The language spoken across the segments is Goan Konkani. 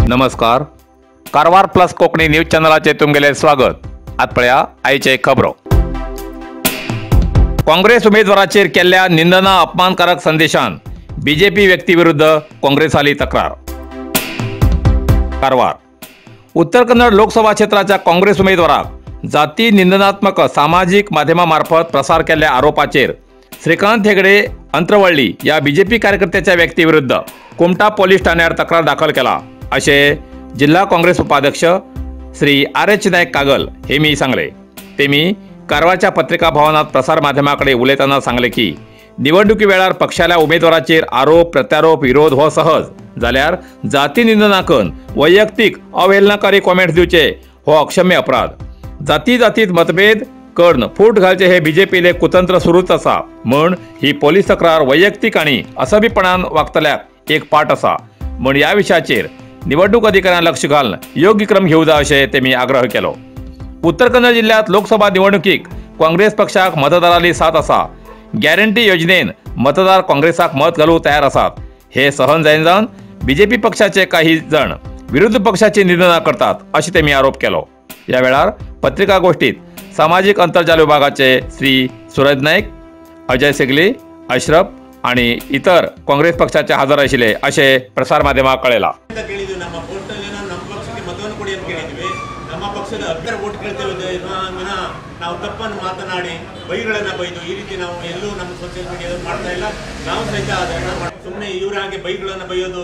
नमस्कार, कारवार प्लस कोंकणी न्यूज चॅनलाचे तुमगेले स्वागत। आत पळया आयचे खबरो। काँग्रेस उमेदवाराचेर केल्ल्या निंदना अपमानकारक संदेशान बीजेपी व्यक्ती विरुद्ध काँग्रेसाली तक्रार। कारवार उत्तर कन्नड लोकसभा क्षेत्राच्या काँग्रेस उमेदवाराक जाती निंदनात्मक सामाजिक माध्यमा मार्फत प्रसार केल्ल्या आरोपाचेर श्रीकांत हेगडे अंत्रवळ्ळी या बीजेपी कार्यकर्त्याच्या व्यक्ती विरुद्ध कुमटा पोलीस ठाण्यार तक्रार दाखल केला असे जिल्हा काँग्रेस उपाध्यक्ष श्री आर.एच. नाईक कागल हे मी सांगले। ते मी कारवारच्या पत्रिका भवनात प्रसार माध्यमाकडे उलयतना सांगले की निवडणुकी वेळार पक्षाल्या उमेदवाराचेर आरोप प्रत्यारोप विरोध हो सहज जाल्यार जाती निंदना करून वैयक्तिक अवहेलनाकारी कॉमेंट्स दिवचे हो अक्षम्य अपराध। जाती जातीत मतभेद करून फूट घालचे हे बीजेपीले कुतंत्र सुरूच आसा म्हूण ही पोलीस तक्रार वैयक्तिक आनी असभ्यपणान वागतल्याक एक पाठ आसा म्हूण ह्या विशयाचेर निवडणूक अधिकाऱ्यांना लक्ष घालून योग्य क्रम घेऊ जा अशें तेमी आग्रह केलो। उत्तर कन्नड जिल्ह्यात लोकसभा निवडणुकीक काँग्रेस पक्षाक मतदारांली साथ आसा। गॅरंटी योजनेन मतदार काँग्रेसाक मत घालूंक तयार आसात हे सहन जायना जावन बीजेपी पक्षाचे काही जण विरुद्ध पक्षाची निंदना करतात अशें तेमी आरोप केलो। ह्या वेळार पत्रिका गोष्टीत सामाजिक अंतर्जाल विभागाचे श्री सूरज नाईक, अजय सेगली, अशरफ आणि इतर काँग्रेस पक्षाचे हजर आशिल्ले अशें प्रसार माध्यमाक कळयलां। ನಮ್ಮ ಪೋಸ್ಟಲ್ಲಿ ನಮ್ಮ ಪಕ್ಷಕ್ಕೆ ಮತವನ್ನು ಕೊಡಿ ಅಂತ ಕೇಳಿದ್ವಿ। ನಮ್ಮ ಪಕ್ಷದ ಅಭ್ಯರ್ಥಿ ವೋಟ್ ಕೇಳ್ತೇವೆ ವಿನಃ ನಾವು ತಪ್ಪನ್ನು ಮಾತನಾಡಿ ಬೈಗಳನ್ನು ಬೈದು ಈ ರೀತಿ ನಾವು ಎಲ್ಲೂ ನಮ್ಮ ಸೋಷಿಯಲ್ ಮೀಡಿಯಾದಲ್ಲಿ ಮಾಡ್ತಾ ಇಲ್ಲ। ನಾವು ಸಹಿತ ಅದನ್ನು ಸುಮ್ಮನೆ ಇವ್ರ ಹಾಗೆ ಬೈಗಳನ್ನು ಬೈಯೋದು,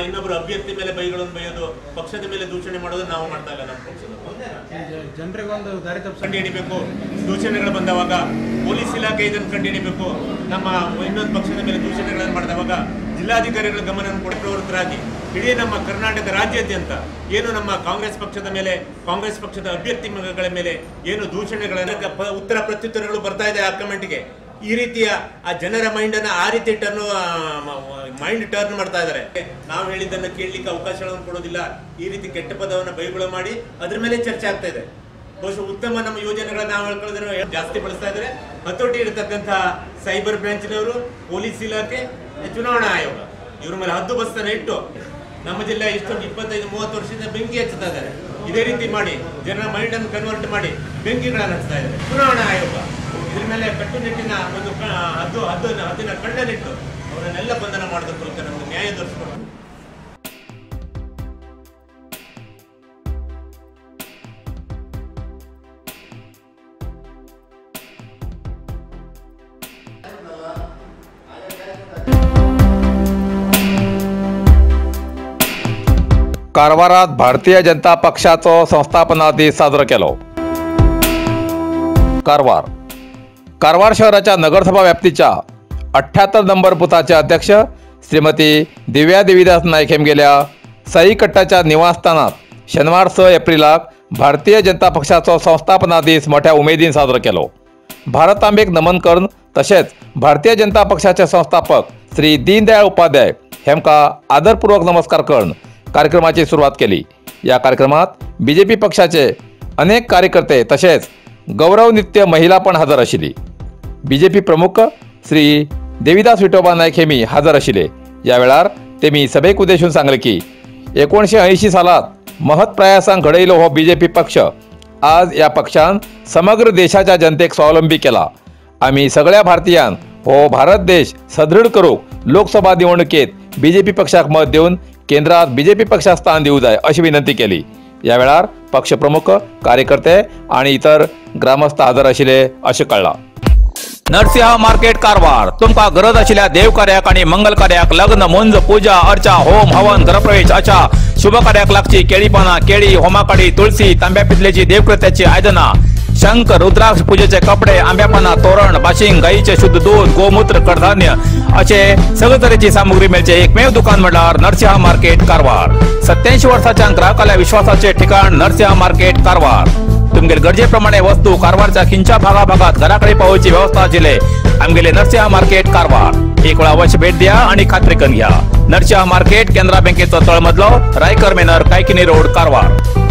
ಇನ್ನೊಬ್ಬರ ಅಭ್ಯರ್ಥಿ ಮೇಲೆ ಬೈಗಳನ್ನು ಬೈಯೋದು, ಪಕ್ಷದ ಮೇಲೆ ದೂಷಣೆ ಮಾಡೋದು ನಾವು ಮಾಡ್ತಾ ಇಲ್ಲ। ನಮ್ಮ ಪಕ್ಷದ ಜನರಿಗೆ ಒಂದು ದಾರಿ ತಪ್ಪಿಸಿ ಕಂಡು ಹಿಡಿಬೇಕು। ದೂಷಣೆಗಳು ಬಂದವಾಗ ಪೊಲೀಸ್ ಇಲಾಖೆ ಇದನ್ನು ಕಂಡು ಹಿಡಿಬೇಕು। ನಮ್ಮ ಇನ್ನೊಂದು ಪಕ್ಷದ ಮೇಲೆ ದೂಷಣೆಗಳನ್ನು ಮಾಡಿದವಾಗ ಜಿಲ್ಲಾಧಿಕಾರಿಗಳ ಗಮನವನ್ನು ಕೊಟ್ಟು ಪ್ರವೃತ್ತರಾಗಿ ಇಡೀ ನಮ್ಮ ಕರ್ನಾಟಕ ರಾಜ್ಯಾದ್ಯಂತ ಏನು ನಮ್ಮ ಕಾಂಗ್ರೆಸ್ ಪಕ್ಷದ ಮೇಲೆ, ಕಾಂಗ್ರೆಸ್ ಪಕ್ಷದ ಅಭ್ಯರ್ಥಿಗಳ ಮೇಲೆ ಏನು ದೂಷಣೆಗಳನ್ನು ಉತ್ತರ ಪ್ರತ್ಯುತ್ತರಗಳು ಬರ್ತಾ ಇದೆ ಆ ಕಮೆಂಟ್ಗೆ, ಈ ರೀತಿಯ ಆ ಜನರ ಮೈಂಡನ್ನು ಆ ರೀತಿ ಮೈಂಡ್ ಟರ್ನ್ ಮಾಡ್ತಾ ಇದ್ದಾರೆ. ನಾವು ಹೇಳಿದ್ದನ್ನು ಕೇಳಲಿಕ್ಕೆ ಅವಕಾಶಗಳನ್ನು ಕೊಡೋದಿಲ್ಲ. ಈ ರೀತಿ ಕೆಟ್ಟ ಪದವನ್ನು ಬೈಗುಳ ಮಾಡಿ ಅದ್ರ ಮೇಲೆ ಚರ್ಚೆ ಆಗ್ತಾ ಇದೆ. ಬಹುಶಃ ಉತ್ತಮ ನಮ್ಮ ಯೋಜನೆಗಳನ್ನ ನಾವು ಹೇಳ್ಕೊಳ್ಳೋದ್ರೆ ಜಾಸ್ತಿ ಬಳಸ್ತಾ ಇದ್ದಾರೆ. ಹತೋಟಿ ಇರತಕ್ಕಂತಹ ಸೈಬರ್ ಬ್ರಾಂಚ್ನವರು, ಪೊಲೀಸ್ ಇಲಾಖೆ, ಚುನಾವಣಾ ಆಯೋಗ ಇವ್ರ ಮೇಲೆ ಹದ್ದು ಬಸ್ತನ್ನು ಇಟ್ಟು ನಮ್ಮ ಜಿಲ್ಲೆ ಇಷ್ಟೊಂದು 25-30 ವರ್ಷದಿಂದ ಬೆಂಕಿ ಹಚ್ಚುತ್ತಾ ಇದ್ದಾರೆ. ಇದೇ ರೀತಿ ಮಾಡಿ ಜನರ ಮೈಂಡ್ ಅನ್ನು ಕನ್ವರ್ಟ್ ಮಾಡಿ ಬೆಂಕಿಗಳನ್ನು ಹಚ್ತಾ ಇದ್ದಾರೆ. ಚುನಾವಣಾ ಆಯೋಗ ಇದ್ರ ಮೇಲೆ ಕಟ್ಟುನಿಟ್ಟಿನ ಒಂದು ಹದ್ದು ಹದ್ದು ಹದ್ದಿನ ಕಣ್ಣಲ್ಲಿಟ್ಟು ಅವರನ್ನೆಲ್ಲ ಬಂಧನ ಮಾಡೋದ್ರ ಮೂಲಕ ನಮಗೆ ನ್ಯಾಯ ದೊರಕಿಸ್ಕೊಡ್ತಾರೆ. कारवारात भारतीय जनता पक्षाचो संस्थापना दीस साजरो केलो। कारवार कारवार शहराच्या नगरसभा व्याप्तीच्या 78 नंबर बुथाचे अध्यक्ष श्रीमती दिव्या देवीदास नाईक हेमगेल्या साईकट्टाच्या निवासस्थानात शनिवार 6 एप्रिलाक भारतीय जनता पक्षाचो संस्थापना दीस मोठ्या उमेदीन साजरो केलो। भारतांबेक नमन करून तशेंच भारतीय जनता पक्षाचे संस्थापक श्री दीनदयाळ उपाध्याय हेमकां आदरपूर्वक नमस्कार करून कार्यक्रमाची सुरुवात केली। या कार्यक्रमात बीजेपी पक्षाचे अनेक कार्यकर्ते तसेच गौरवनित्य महिला पण हजर आशिल्ली। बीजेपी प्रमुख श्री देवीदास विठोबा नाईक हेमी हजर आशिल्ले। या वेळार तेमी सभेक उद्देशून सांगले की 1980 सालात महत प्रयासान घडयलो हो बीजेपी पक्ष आज या पक्षान समग्र देशाच्या जनतेक स्वावलंबी केला। आमी सगळ्या भारतीयान हो भारत देश सदृढ करूक लोकसभा निवडणुकेत बीजेपी पक्षाक मत देऊन केंद्रात बीजेपी पक्षाक स्थान दिवू जाय अशी विनंती केली। या वेळार पक्षप्रमुख, कार्यकर्ते आणि इतर ग्रामस्थ हजर आशिल्ले अशें कळ्ळां। नरसिंह मार्केट कारवार तुमकां गरज आशिल्ल्या देवकार्याक आनी मंगल कार्याक, लग्न, मुंज, पूजा अर्चा, होम हवन, घरप्रवेश अशा शुभ कार्याक लागची केळी पानां, केळी, होमाकाडी, तुळसी, तांब्या पितलेची देवकृत्याची आयदनां, शंख, रुद्राक्ष, पूजेचे कपडे, आंब्या पानां, तोरण, बाशिंग, गायीचे शुद्ध दूध, गोमूत्र, कडधान्य असे सगळे तरेची सामुग्री मेळचे एकमेव दुकान म्हळ्यार नरसिंह मार्केट कारवार। 87 वर्साच्या ग्राहकाल्या विश्वासाचे ठिकाण नरसिंह मार्केट कारवार। तुमगेले गरजेप्रमाणे वस्तू कारवारच्या खिंच्या भागाभागात घराकडे पावोवची व्यवस्था आशिल्ले आमगेले नरसिंह मार्केट कारवार। एक वेळा अवश्य भेट द्या आणि खात्री करून घ्या। नरसिंह मार्केट, केनरा बँकेचो तळमजलो, रायकर मेनर, कायकिनी रोड, कारवार।